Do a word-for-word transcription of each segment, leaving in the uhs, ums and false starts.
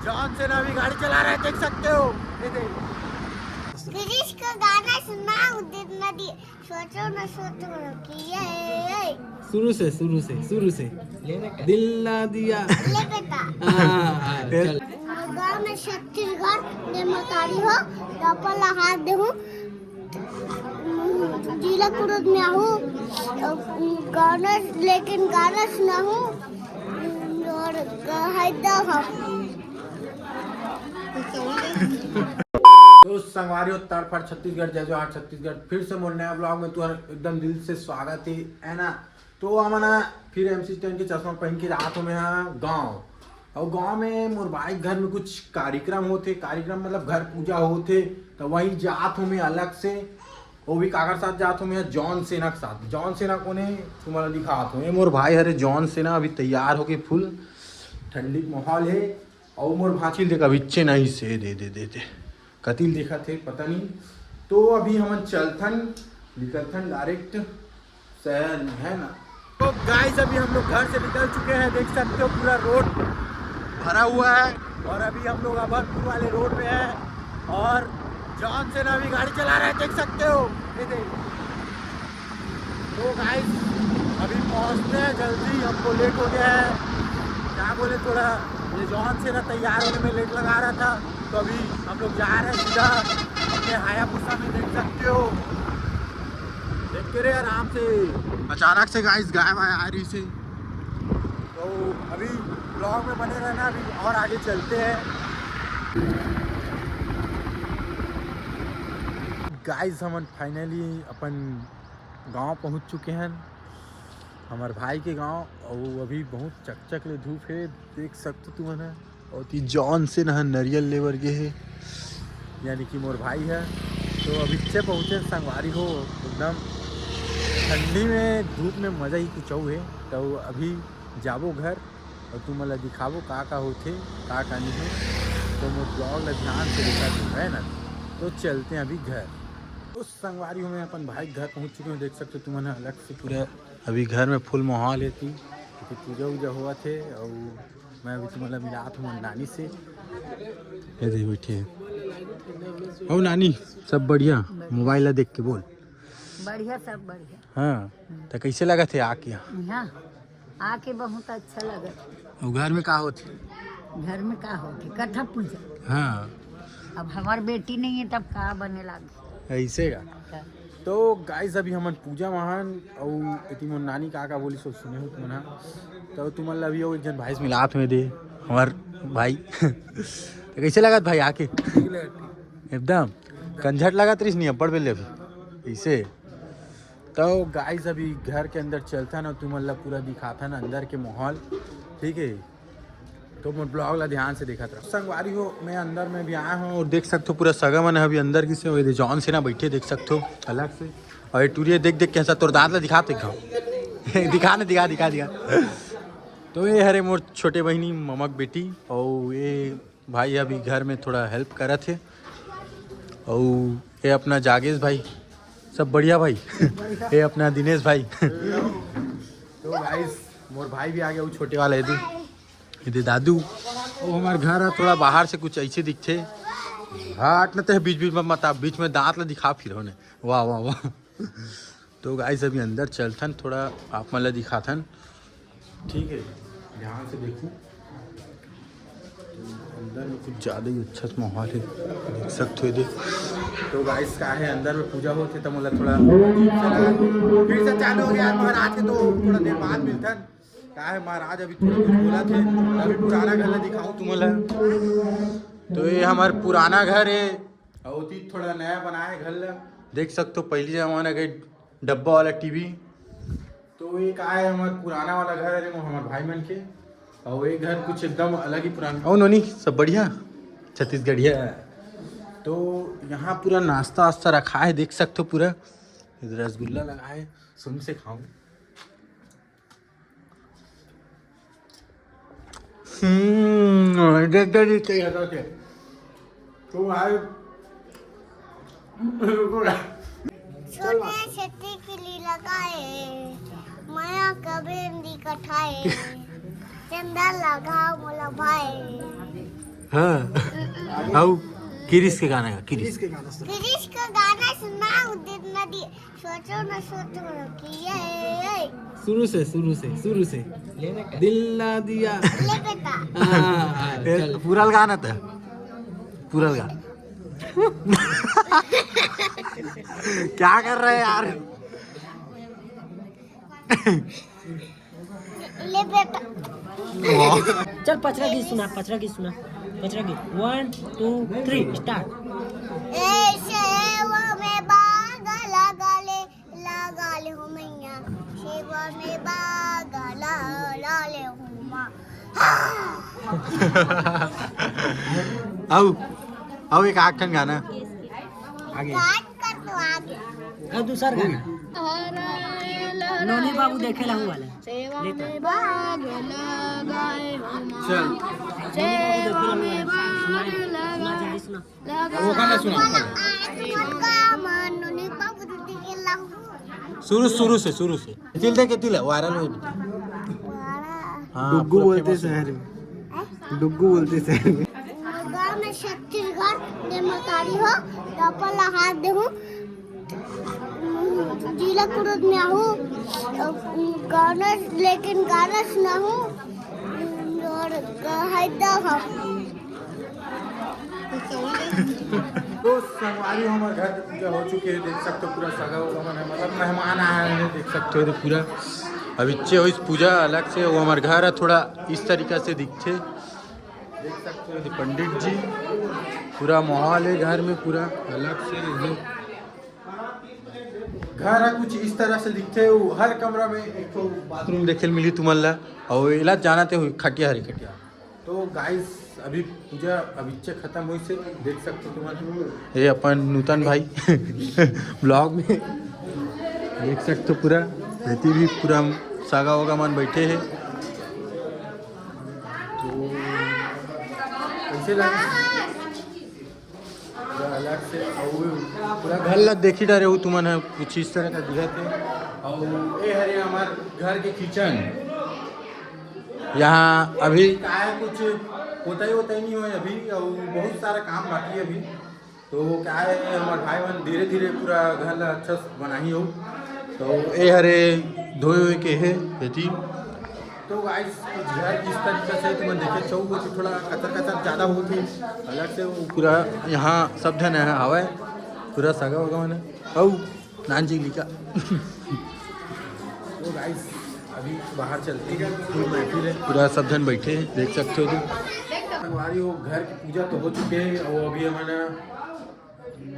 John सेना भी गाड़ी चला रहा है, देख सकते हो। ये देख। गिरीश का गाना सुना, उदित नदी, सोचो न सोचो न कि ये। शुरू से, शुरू से, शुरू से। दिल ना दिया। ले बेटा। हाँ, हाँ, हाँ, चल। गाँव में छत्तीसगढ़ ने मकारी हो, डबल हाथ दे हूँ। जिला कुरुद में आहूँ, गाना, लेकिन गाना सुनाहूँ और हैदा हम। तो संगवारी हो, तड़फड़ छत्तीसगढ़, जय जोहार छत्तीसगढ़, फिर से मोर नया ब्लॉग में तुहर एकदम दिल से स्वागत है, है ना। तो हमन ह फिर एमसी स्टैंड के चश्मा पहन के जात हों मैं ह गाँव। अउ गाँव में मोर भाई घर में कुछ कार्यक्रम होथे, कार्यक्रम मतलब घर पूजा होथे, तो वहीं जात हों मैं अलग से। वो भी काकर साथ जात हों मैं ह? जॉन सेना के साथ। जॉन सेना कोने? तुम्हारा दिखात हों, ये मोर भाई हरे जॉन सेना, अभी तैयार होके फुल ठंडी के माहौल है। अउ मोर भांचिल देख अभिच्चे नहीं से दे दे दे दे कतिल देखत हे पता नहीं। तो अभी हमन चलथन, निकलथन डायरेक्ट शहर में, है ना। तो गाइस, अभी हम लोग घर से निकल चुके हैं, देख सकते हो पूरा रोड भरा हुआ है। और अभी हम लोग अभनपुर वाले रोड में हैं और जॉन सेना भी गाड़ी चला रहा है, देख सकते हो। ये देख। तो गाइस, अभी पहुंचते हैं जल्दी, हमको लेट हो गया है। क्या बोले, थोड़ा ये जॉन सेना तैयार होने में लेट लगा रहा था, तो अभी हम लोग जा रहे हैं सीधा अपने हायाबुसा में, देख सकते हो। देख के रे आराम से। अचानक से गाइस गाय वाय आ रही से। तो अभी ब्लॉग में बने रहना, अभी और आगे चलते हैं। गाइस, हमन फाइनली अपन गांव पहुंच चुके हैं, हमर भाई के गांव। अउ अभी बहुत चकचक ले धूप है, देख सकते तुमन ह। अउ ती जॉन सेना नरियल ले बर गे हे, यानी कि मोर भाई है। तो अभी से पहुंचे संगवारी हो, एकदम ठंडी में धूप में मजा ही कुछ अउ है। तो अभी जाबो घर और तुमन ला दिखाबो का का होथे, का का नहीं है। तो मोर ब्लॉग ला ध्यान से देखा तुम, है ना। तो चलते हैं अभी घर। तो संगवारी हो, मैं अपन भाई के घर पहुंच चुके हूँ, देख सकते हो तुमन ह अलग से पूरा। अभी घर में फुल माहौल है ती, क्योंकि पूजा वूजा हुआ थे। और मैं अभी तुमन ला मिलात हूँ नानी से। ये दे बैठे हैं। ओ नानी, सब बढ़िया? मोबाइल ला देख के बोल। बढ़िया, सब बढ़िया। हाँ, तो कैसे लगा थे आके यहाँ? यहाँ आके बहुत अच्छा लगा। और घर में का होथे? घर में का होथे? कथा पूजा। हाँ। अब हमार बेटी नहीं है, तब का बने लागे? ऐसे का? तो गाइस, अभी हमन पूजा महान अउ एती मोर नानी का का बोली, सो सुने हो तुमन ह। तो तुमन ला अभी एक जन भाई से मिलात हुए दे, हमार भाई। तो कैसे लगत भाई आके? एकदम कंझट लगत रहीस नहीं, अब्बड़ बेले अभी ऐसे। तो गाइस, अभी घर के अंदर चलथन और तुमन ला पूरा दिखाथन अंदर के माहौल, ठीक है। तो मोर ब्लॉग ला ध्यान से देखत रहो संगवारी हो। मैं अंदर में भी आया हूँ और देख सकते हो पूरा सगा मन अभी अंदर की से, जॉन सेना बैठे देख सकते हो अलग से। और ये टूरी देख देख के हंसा, तोर दांत ला दिखाते दिखा ना, दिखा दिखा दिखा। तो ये हरे मोर छोटे बहिनी ममक बेटी और ये भाई अभी घर में थोड़ा हेल्प करत हे। और ये अपना जागेश भाई, सब बढ़िया भाई। ये अपना दिनेश भाई। तो गाइस, मोर भाई भी आ गया, वो छोटे वाला है दे। ये दे दादू। वो हमारे घर है थोड़ा बाहर से कुछ ऐसे दिखते। हट न ते बीच बीच में मत आ, बीच में दांत ला दिखा फिर होने। वाह वाह वाह। तो गाइस, अभी अंदर चलथन, थोड़ा आप मन ला दिखाथन। ठीक है, ध्यान से देखो, अंदर में कुछ ज्यादा ही अच्छा माहौल है, देख सकते हो। देख, तो गाइस, का है, अंदर में पूजा होते तो मतलब थोड़ा अजीब सा लगा। फिर से चालू हो गया यार महाराज के, तो थोड़ा देर बाद मिलथन। का है, महाराज अभी थोड़ा कुछ बोला थे, अभी पुराना घर ला दिखाऊं तुमन ला। तो ये हमार पुराना घर है, और ओती थोड़ा नया बनाए घर ला। देख सकते हो पहली जमाना के डब्बा वाला टीवी। तो ये का है, हमार पुराना वाला घर है, हमार भाई मन के। और ये घर कुछ एकदम अलग ही पुराना। और नोनी, सब बढ़िया? छत्तीसगढ़िया। तो यहाँ पूरा नाश्ता वास्ता रखा है, देख सकते हो पूरा। इधर रसगुल्ला लगा है, सुन से खाऊं। हम्म, देख, देख, देख, देख, देख। तो भाई, छोटे छेती के लिए लगाए, माया कबे नी कठाए, चंदा लगाओ मोला भाई। हाँ। अउ किरिस के गाना गा, किरिस। किरिस के गाना सुन। किरिस का गाना सुना, उदित नदी। सोचो ना, सोचो ना कि ये, ये। शुरू से, शुरू से, शुरू से। दिल ना दिया। ले बेटा। हाँ, हाँ, ए, चल। पूरा गाना था, पूरा गाना। क्या कर रहे हैं यार? ले बेटा। चल, पचरा गीत सुना, पचरा गीत सुना, पचरा गीत। One, two, three, start. ए सेवा में बाग लगा ले, लगा ले हो मैया, सेवा में बाग लगा ले हो माँ। अउ, अउ एक आठ ठन गाना। आगे। काट कर तो आगे। अब दूसर गाना। नोनी बाबू देखे ला हूँ वाला। चल। सुना जल्दी, सुना। वो गाना सुना। आज मत का मन नोनी बाबू दीदी के लाऊं। शुरू, शुरू से, शुरू से। तिल दे के तिल है, वायरल हो। वाला। हाँ, डुग्गू पूरा बोलते famous हो। शहर में, डुग्गू बोलते शहर में। गाँव में छत्तीसगढ़, जय माता दी हो, डपल हाथ दे हूँ। जिला कुरुद में आहूँ, गाना, लेकिन गाना सुनाहूँ और हैदर हम। तो संगवारी हो, हमर घर के पूजा हो चुके हे। देख सकते हो पूरा सगा उगा मन हे, मतलब मेहमान आए हे। देख सकते हो तो पूरा अभिच्चे हो इस पूजा अलग से। वो हमर घर हे, थोड़ा इस तरीका से दिखथे। देख सकते हो तो पंडित जी, पूरा माहौल हे घर में, पूरा अलग से एकदम। घर हे कुछ इस तरह से दिखथे। वो हर कमरा में एक ठो बाथरूम देखे ल मिली तुमन ला। और इला जाना ते हुई खटिया हरी खटिया। तो गाइस, अभी पूजा अभिच्चे खत्म होइस हे, देख सकते हो तुमन। ये अपन नूतन भाई ब्लॉग में देख सकते हो पूरा, रहती भी पूरा सागा वागा मन बैठे हे। तो कैसे लगे? पूरा अलग से अउ पूरा घर ला देखी डारे हो तुमन ह, कुछ इस तरह का दिखत हे। अउ ए हरे हमर घर के किचन। यहाँ अभी काय कुछ होता ही होता ही नहीं हो अभी, अउ बहुत सारा काम बाकी हे अभी। तो काय हे, हमर भाई मन धीरे धीरे पूरा घर ला अच्छा से बनाही हो। तो ए हरे धोए हुए के हे बेटी। तो गाइस, कुछ घर इस तरीका से तुमन देखे छो, वो थोड़ा कचर कचर ज्यादा होथे, अलग से वो पूरा यहाँ सब झन है हवय, पूरा सगा वगा मन हे। अउ नान जी लिखा। तो गाइस, अभी बाहर चलते हैं, फुल महफिल है, पूरा सब झन बैठे हैं, देख सकते हो तुम। संगवारी हो, घर की पूजा तो हो चुके हैं और अभी हमन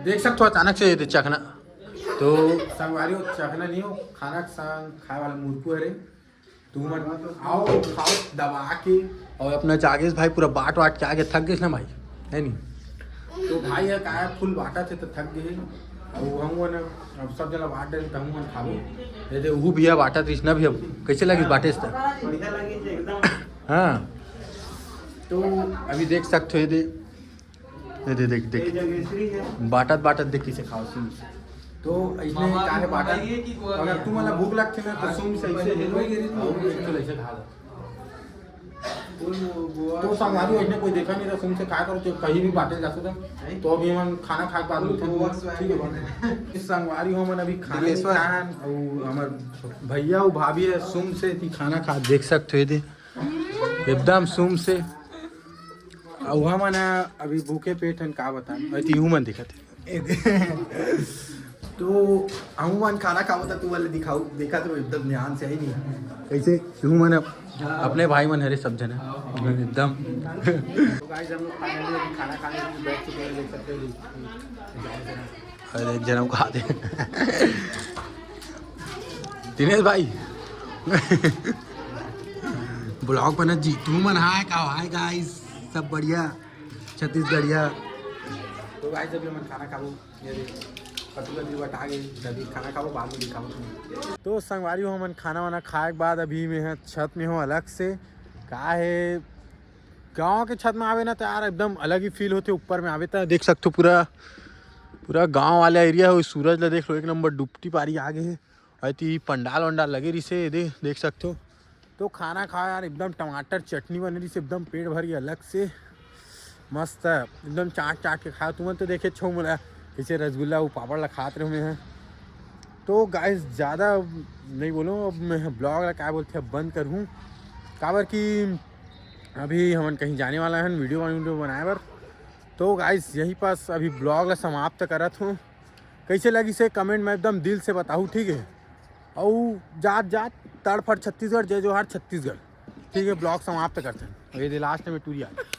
देख सकते हो अचानक से ये चखना, तो संगवारी हो, चखना नहीं हो, खाना के संग खाए वाला मुरकू हरे। तुमन आओ, खाओ दबा के। और अपना जागेश भाई पूरा बाट वाट के आगे थक गए ना भाई, है नी? तो भाई है का फुल बाटा थे तो थक गए। अब हम वो ना, अब सब जना बाट डाल तो हम खाबो। ये दे वो भैया बाटा तो इसना भी अब कैसे लगी बाटे इस तरह? हाँ, तो अभी देख सकते हो ये दे, ये दे देख देख बाटत बाटत देख किसे खाओ सुन। तो इसने का है बाटत, अगर तुम वाला भूख लगते ना तो सुन से ऐसे ले लो, और एक चलो ऐसे खा लो। तो संगवारी हो, इसने कोई देखा नहीं था, सुन से खाया करो, तो कहीं भी बाटे जा सकते। तो अभी हम खाना खा के बाद उठे, ठीक है बात। इस संगवारी हो, हमन अभी खाना नहीं खान, और हमार भैया और भाभी है सुन से थी खाना खा, देख सकते हो ये दे एकदम सुम से। अउ हमन ह अभी भूखे पेट हन, का बताएं, अति हूँ मन दिखत हे। तो हमू मन खाना खाबो त तू वाले दिखाऊ, देखत रहो एकदम ध्यान से, है नहीं? कैसे तू मन अप-, अपने भाई मन हरे सब जने एकदम। तो गाइस, हम लोग फाइनली अभी खाना खाने के लिए बैठ चुके हैं, देख सकते हो। अरे, एक जनम खा दे। दिनेश भाई, ब्लॉग बनत जी, तू मन हाय का, हाय गाइस, सब बढ़िया, छत्तीसगढ़िया। तो गाइस, अभी हमन खाना खाबो, ये देख, पतलू अभी बटा गई, अभी खाना खाबो, बाद में दिखाबो तुम्हें। तो संगवारी हो, हमन खाना वाना खाए के बाद अभी मैं ह छत में हो अलग से, का है, गांव के छत में आवे ना तो यार एकदम अलग ही फील होथे। ऊपर में आवे तो देख सकथो पूरा, पूरा गांव वाला एरिया हो। सूरज ला देख लो, एक नंबर डुबकी पारी आ गे हे। अउ एती पंडाल वंडाल लगे रिसे, दे देख सकथो। तो खाना खाओ यार, एकदम टमाटर चटनी बने रिसे, एकदम पेट भर के अलग से। मस्त एकदम चाट चाट के खाओ। तुमन तो देखे छो मोला कइसे रसगुल्ला अउ पापड़ ला खात रहे हैं। तो गाइस, ज़्यादा नहीं बोलूँ, अब मैं ब्लॉग ला क्या बोलते हैं, अब बंद करहूँ, काबर कि अभी हमन कहीं जाने वाला हन वीडियो वीडियो बनाए बर। तो गाइस, यहीं पास अभी ब्लॉग ला समाप्त करत हूँ। कइसे लगिस हे कमेंट में एकदम दिल से बताहू, ठीक है। अउ जात जात तड़फड़ छत्तीसगढ़, जय जोहार छत्तीसगढ़, ठीक है। ब्लॉग समाप्त करते हैं, ये दे लास्ट में टूरी आ गई।